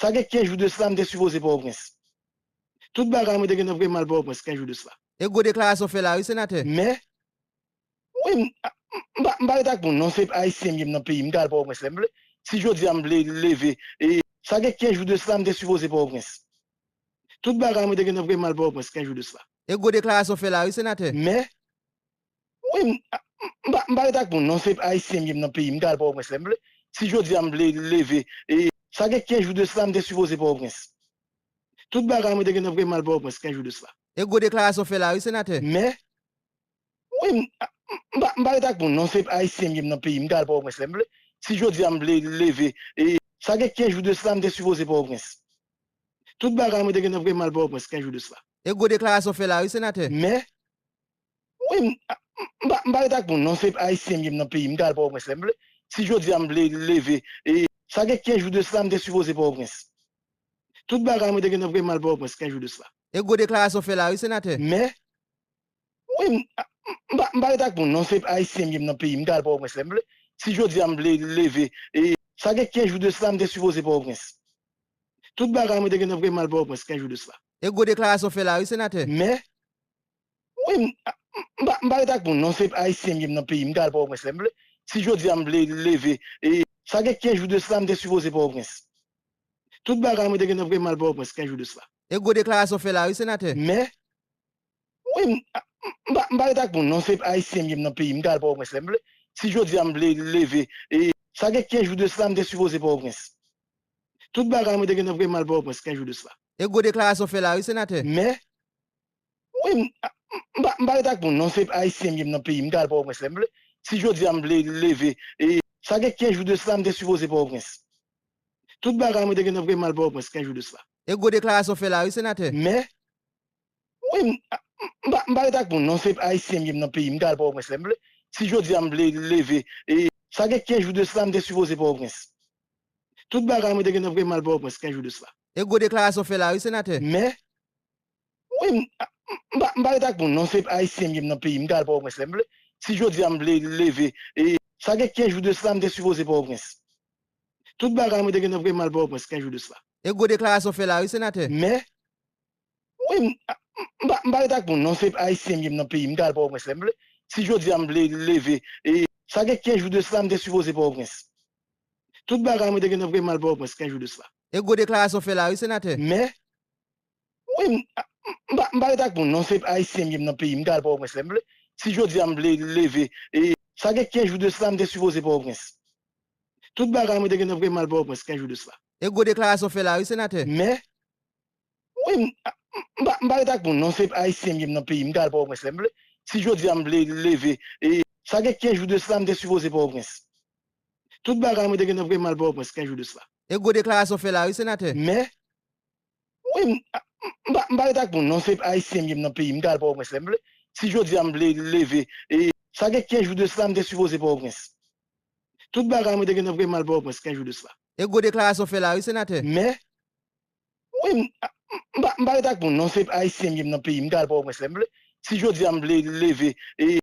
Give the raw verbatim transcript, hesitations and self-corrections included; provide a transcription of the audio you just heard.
Sa gen kenz jou de sa, m te sipoze Pòtoprens. Tout bagay mwen te gentan prepare m al Pòtoprens kenz jou de sa. E gwo deklarasyon w fè la wi, senatè. Men, wi, m, m, m pa, m pa ret ak moun non, se Ayisyen m ye, m nan peyi m, m ka al Pòtoprens lè m vle. Si jodi a m vle leve, e, sa gen kenz jou de sa, m te sipoze Pòtoprens. Tout bagay mwen te gentan prepare m al Pòtoprens kenz jou de sa. E gwo deklarasyon w fè la wi, senatè. Men, wi, m, m, m pa, m pa ret ak moun non, se Ayisyen m ye, m nan peyi m, m ka al Pòtoprens lè m vle. Si jodi a m vle leve, e, sa gen kenz jou de sa, m te sipoze Pòtoprens. Tout bagay mwen te gentan prepare m al Pòtoprens kenz jou de sa. E gwo deklarasyon w fè la wi, senatè. Men, wi, m, m, m pa, m pa ret ak moun non, se Ayisyen m ye, m nan peyi m, m ka al Pòtoprens lè m vle. Si jodi a m vle leve, e, sa gen kenz jou de sa, m te sipoze Pòtoprens. Tout bagay mwen te gentan prepare m al Pòtoprens kenz jou de sa. E gwo deklarasyon w fè la wi, senatè. Men, wi, m, m, m pa, m pa ret ak moun non, se Ayisyen m ye, m nan peyi m, m ka al Pòtoprens lè m vle. Si jodi a m vle leve, e, sa gen kenz jou de sa, m te sipoze Pòtoprens. Tout bagay mwen te gentan prepare m al Pòtoprens kenz jou de sa. E gwo deklarasyon w fè la wi, senatè. Men, wi, m, m, m pa, m pa ret ak moun non, se Ayisyen m ye, m nan peyi m, m ka al Pòtoprens lè m vle. Si jodi a m vle leve, e, sa gen kenz jou de sa, m te sipoze Pòtoprens. Tout bagay mwen te gentan prepare m al Pòtoprens kenz jou de sa. E gwo deklarasyon w fè la wi, senatè. Men, wi, m, m, m pa, m pa ret ak moun non, se Ayisyen m ye, m nan peyi m, m ka al Pòtoprens lè m vle. Si jodi a m vle leve, e, sa gen kenz jou de sa, m te sipoze Pòtoprens. Tout bagay mwen te gentan prepare m al Pòtoprens kenz jou de sa. E gwo deklarasyon w fè la wi, senatè. Men, wi, m, m, m pa, m pa ret ak moun non, se Ayisyen m ye, m nan peyi m, m ka al Pòtoprens lè m vle. Si jodi a m vle leve, e, sa gen kenz jou de sa, m te sipoze Pòtoprens. Tout bagay mwen te gentan prepare m al Pòtoprens kenz jou de sa. E gwo deklarasyon w fè la wi, senatè. Men, wi, m, m, m pa, m pa ret ak moun non, se Ayisyen m ye, m nan peyi m, m ka al Pòtoprens lè m vle. Si jodi a m vle leve, e, sa gen kenz jou de sa, m te sipoze Pòtoprens. Tout bagay mwen te gentan prepare m al Pòtoprens kenz jou de sa. E gwo deklarasyon w fè la wi, senatè. Men, wi, m, m, m pa, m pa ret ak moun non, se Ayisyen m ye, m nan peyi m, m ka al Pòtoprens lè m vle. Si jodi a m vle leve, e, sa gen kenz jou de sa, m te sipoze Pòtoprens. Tout bagay mwen te gentan prepare m al Pòtoprens kenz jou de sa. E gwo deklarasyon w fè la wi, senatè. Men, wi, m, m, m pa, m pa ret ak moun non, se Ayisyen m ye, m nan peyi m, m ka al Pòtoprens lè m vle. Si jodi a m vle leve, e, sa gen kenz jou de sa, m te sipoze Pòtoprens. Tout bagay mwen te gentan prepare m al Pòtoprens kenz jou de sa. E gwo deklarasyon w fè la wi, senatè. Men, wi, m, m, m pa, m pa ret ak moun non, se Ayisyen m ye, m nan peyi m, m ka al Pòtoprens lè m vle. Si jodi a m vle leve, e, sa gen kenz jou de sa, m te sipoze Pòtoprens. Tout bagay mwen te gentan prepare m al Pòtoprens kenz jou de sa. E gwo deklarasyon w fè la wi, senatè. Men, wi, m, m, m pa, m pa ret ak moun non, se Ayisyen m ye, m nan peyi m, m ka al Pòtoprens lè m vle. Si jodi a m vle leve, e, sa gen kenz jou de sa, m te sipoze Pòtoprens. Tout bagay mwen te gentan prepare m al Pòtoprens kenz jou de sa. E gwo deklarasyon w fè la wi, senatè. Men, wi, m, m, m pa, m pa ret ak moun non, se Ayisyen m ye, m nan peyi m, m ka al Pòtoprens lè m vle. Si jodi a m vle leve, e, sa gen kenz jou de sa, m te sipoze Pòtoprens. Tout bagay mwen te gentan prepare m al Pòtoprens kenz jou de sa. E gwo deklarasyon w fè la wi, senatè. Men, wi, m, m, m pa, m pa ret ak moun non, se Ayisyen m ye, m nan peyi m, m ka al Pòtoprens lè m vle. Si jodi a m vle leve, e, sa gen kenz jou de sa, m te sipoze Pòtoprens. Tout bagay mwen te gentan prepare m al Pòtoprens kenz jou de sa. E gwo deklarasyon w fè la wi, senatè. Men, wi, m, m, m pa, m pa ret ak moun non, se Ayisyen m ye, m nan peyi m, m ka al Pòtoprens lè m vle. Si jodi a m vle leve, e,